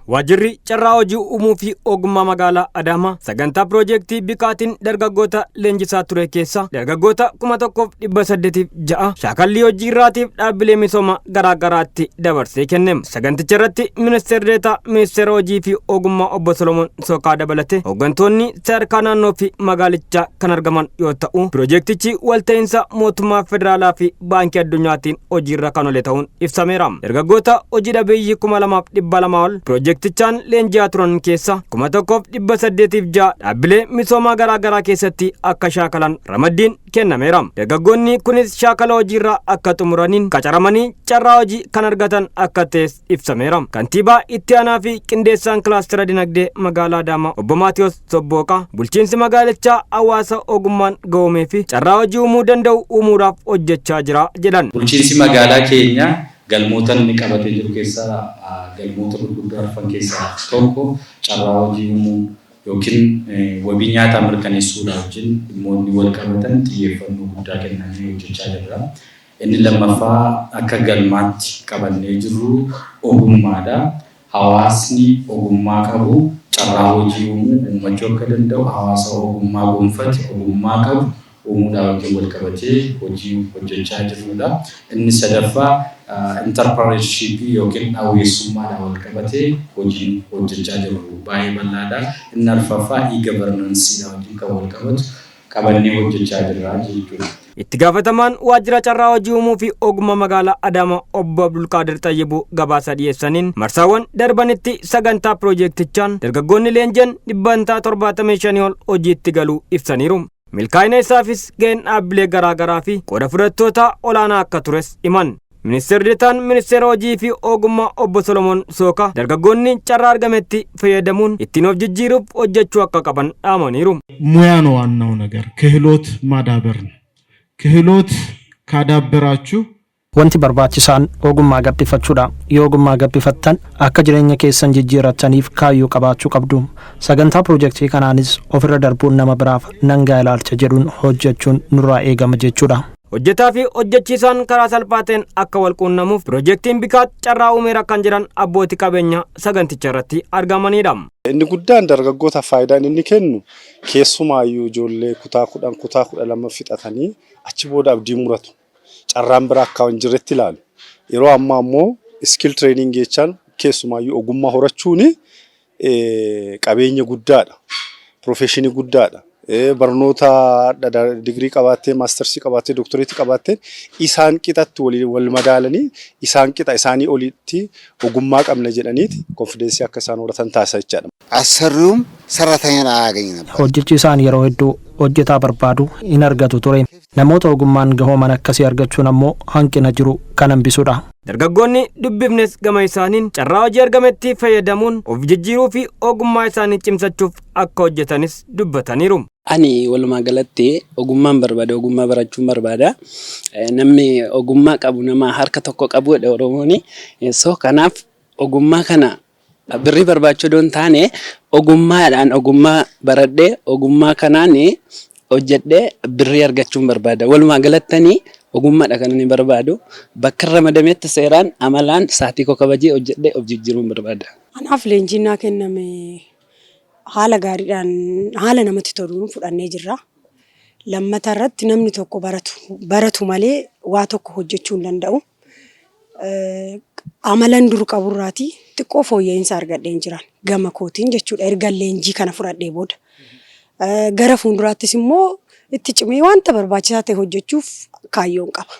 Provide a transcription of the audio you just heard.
Waajjirri carraa hojii uumuu fi ogummaa magaalaa Adaamaa sagantaa piroojeektii Bikaatiin dargaggoota leenjisaa ture keessa dargaggoota 1806 shaakallii hojii irraatiif dhaabbilee misooma garaa garaatti dabarsee kenne. Saganticha irratti ministeerri deetaa ministeera hojii fi ogummaa obbo Solomoon Soqaa dabalate hooggantoonni sadarkaa naannoo fi magaalichaa kan argaman yoo ta'u, piroojeektichi walta'iinsa mootummaa federaalaa fi baankii addunyaatiin hojiirra kan oole ta'uun ibsameera. Dargaggoota hojii dhabeeyyii 2200 ol piroojeektichaan leenji'aa turan keessa 1806 dhaabbilee misoomaa garaa garaa keessatti akka shaakalan ramaddiin kennameera. Dargaggoonni kunis shaakala hojiirraa akka xumuraniin qacaramanii carraa hojii kan argatan akka ta'es ibsameera. Kantiibaa itti aanaa fi qindeessaan kilaastera dinagdee magaalaa Adaamaa obbo Maatiyos Sobbooqaa bulchiinsi magaalichaa hawaasa ogummaan gahoomee fi carraa hojii uumuu danda'u uumuudhaaf hojjechaa jira jedhan. Bulchiinsi magaalaa keenyaa galmoota inni qabatee jiru keessaa galmoota gurguddoo arfan keessaa tokko carraa hojii uumuu yookiin wabii nyaataa mirkaneessuudhaa wajjin dhimmoonni walqabatan xiyyeeffannoo guddaa kennamee hojjechaa jirra. Inni lammaffaa akka galmaatti qabannee jirru ogummaadha. Hawaasni ogummaa qabu carraa hojii uumuu uummachuu akka danda'u hawaasa ogummaa gonfate, ogummaa qabu uumuudhaa wajjin walqabatee hojii hojjechaa jirrudha. Inni sadaffaa intarpiraanershiippii yookiin dhaaweessummaadhaan walqabatee hojiin hojjechaa jirru baay'ee bal'aadha. Inni arfaffaa e-governanceedhaan wajjin kan walqabatu qabannee hojjechaa jirra jechuudha. Itti gaafatamaan waajjira carraa hojii uumuu fi ogummaa magaalaa Adaamaa obbo Abdulqaadir Xayyibuu gabaasa dhiyeessaniin marsaawwan darbanitti sagantaa piroojeektichaan dargaggoonni leenji'an 75% ol hojiitti galuu ibsaniiru. Milkaa'ina isaafis ga'een dhaabbilee garaa garaa fi qooda fudhattoota olaanaa akka tures himan. Ministeerri deetaan ministeera hojii fi ogummaa obbo Solomoon Sookaa dargaggoonni carraa argametti fayyadamuun ittiin of jijjiiruuf hojjechuu akka qaban dhaamaniiru. ሙያ ነው ዋናው ነገር፣ ክህሎት ማዳበር ነው። ክህሎት ካዳበራችሁ Wanti barbaachisaan ogummaa gabbifachuudha. Yoo ogummaa gabbifattan akka jireenya keessan jijjiirrattaniif kaayyoo qabaachuu qabdu. Sagantaa piroojeektii kanaanis ofirra darbuun nama biraaf nangaa ilaalcha jedhuun hojjechuun nurraa eegama jechuudha. Hojjetaa fi hojjechiisaan karaa salphaa ta'een akka wal quunnamuuf piroojeektiin Bikaat carraa uumeera kan jedhan abbootii qabeenyaa saganticha irratti argamanidha. Inni guddaan dargaggootaaf faayidaan inni kennu keessumaayyuu ijoollee kutaa 10, kutaa 12 fixatanii achi booda abdii muratu. Carraan biraa akka hin jirretti ilaalu. Yeroo ammaa immoo skill training jechaan keessumaayyuu ogummaa horachuun qabeenya guddaadha. Professionii guddaadha. Barnoota digirii qabaattee, maastarsii qabaattee, dooktoreetii qabaattee isaan qixatti wal madaalanii isaan qixa isaanii olitti ogummaa qabna jedhaniiti confidenceii akka isaan horatan taasisa jechaadha. አሰሪውም ሰራተኛን አያገኝ ነበር። Hojjechiisaan yeroo hedduu hojjetaa barbaadu hin argatu ture. Namoota ogummaan gahooman akkasii argachuun ammoo hanqina jiru kan hambisudha. Dargaggoonni dubbifnes gama isaaniin carraa hojii argametti fayyadamuun of jijjiiruu fi ogummaa isaanii cimsachuuf akka hojjetanis dubbataniiru. Ani walumaa galatti ogummaan barbaada, ogummaa barachuun barbaada. Namni ogummaa qabu nama harka tokko qabudha Oromooni. So kanaaf ogummaa kana birrii barbaachuu odoo hin taane ogummaadhaan ogummaa baradhee ogummaa kanaan hojjedhee birrii argachuun barbaada. Walumaa galattanii ogummaadha kan inni barbaadu. Bakka ramadametti seeraan amalaan sa'aatii koo kabajee hojjedhee of jijjiiruun barbaada. Anaaf leenjiin naa kenname haala gaariidhaan, haala namatti toluun fudhannee jirra. Lammata irratti namni tokko baratu baratu malee waa tokko hojjechuu hin danda'u. Amalan dur qaburraatii xiqqoo fooyya'insa argadheen jiran gama kootiin jechuudha erga leenjii kana fudhadhee booda. Gara fuulduraattis immoo itti cimee wanta barbaachisaa ta'e hojjechuuf kaayyoon qaba.